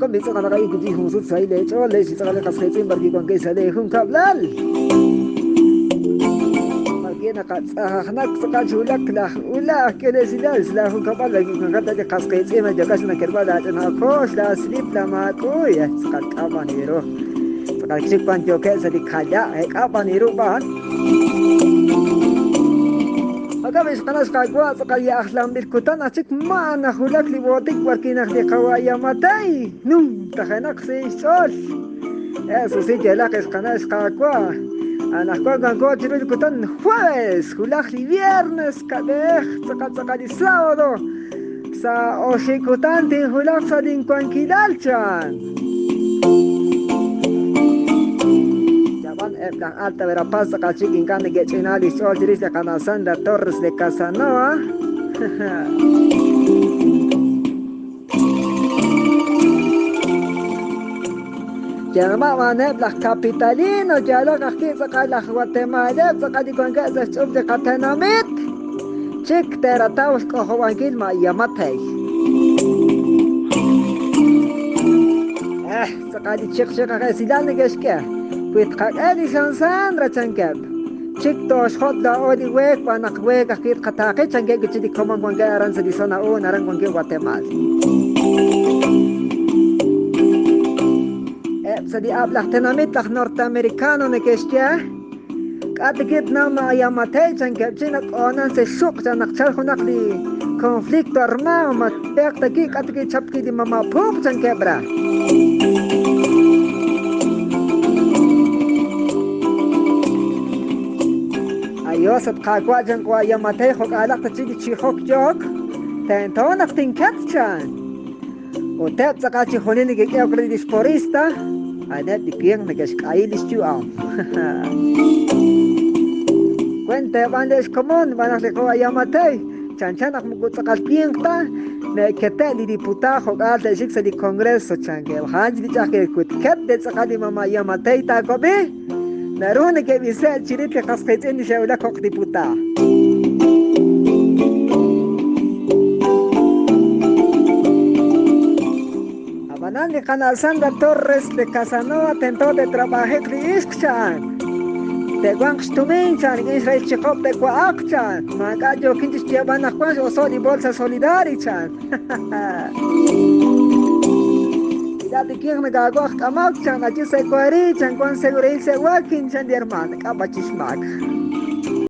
Jo'kan b'i' tz'aqal naqak'e wi' chik jun sut sahil eech'ool leex li tz'aqal li qas qiitz'in b'arwi' wankex sa' lee junkab'lal. B'arwi' naqatz'ajajnak tz'aqal xwulak laj ula' aj k'ehol esilal sa' laa junkab'al b'arwi' wankat li qas qiitz'in ma yookat xnakerb'al laa ch'ina okox, laa slip, laa maak'uy, tz'aqal k'a b'an iru. Tz'aqal chik wan yookeb' sa' li kala', k'a b'an iru b'an. Jo'kan b'i' xqana' xqaawa' tz'aqal li ajlanb'il kutan aj chik ma najulak li b'ootik b'arwi' naq li qawa' Yamatay numtajenaq sa' xch'ool. Eso sí, yalaq xqana' xqaawa'. Anaqwan wanko chiru li kutan jueves, hulaj li viernes, kab'ej tz'aqal tz'aqal li sábado. Sa' oxib' kutan tinhulaq sa' linwankilal, chan. Yab'an eb' laj Alta Verapaz tz'aqal chik ink'a' neke'ch'ina li xch'ool chirix li qana' Sandra Torres de Casanova. Yalma' b'aneb' laj Capitalino, yalaq ajwi' tz'aqal laj Guatemaleb' tz'aqal li wankeb' sa' xch'up li qatenamit. Chik te'rataw xk'ojob'ankil ma' Yamatay. Tz'aqal li chiqchiq aj esilal neke'xk'e. Wi tqak'e li Xan Sandra chankeb'. Chik tooxjot' laa'o li week b'an naq week ajwi' tqataaqi chankeb' wi' chik li komon wankeb' aran sa' li zona 1 aran wankeb' Guatemal. Eb' sa' li ab'l aj tenamit aj norteamericano neke'xye k'a' tikib' tnaw ma Yamatei chankeb' chi nak'oonan sa' xuq' chan naq chal junaq li conflicto armado ma peq ta ki' k'a' tikib' chap ki' li mama' puub' chankeb' ra. Ayos at qaawa' chan wa' Yamatei jok'aalaq ta chik li chijok yook tento naq tinket chan. Ut eb' tz'aqal chi junil neke'k'ehok re li xporista, a'aneb' li winq neke'xk'ayi li xyu'am. Weent teeb'an le'x komon xb'aan naq li qawa' Yamatei chanchan naq moko tz'aqal winq ta, me'kete' li diputado jo'k'aal te'xik sa' li Congreso chankeb'. A'an li ch'a'ajkil wi tket li tz'aqal li mama' Yamatei taawab'i, naru neke'b'ise' chirix li qas qiitz'in li xe'wulak jo'q diputado. Ab'anan li qana' Sandra Torres de Casanova tento te'trab'ajiq li ixq chan. Te'wanq xtumin chan rik'in xrahil chiqob' te'wa'aq chan. Maak'a' yookin chi xyeeb'al naq wank x'oso' li bolsa solidaria chan. Ila' tikinq nakaawaj k'amok chan achi se'wari chan wan seguril se'wakin chan li hermana k'ab'a chi xmaak.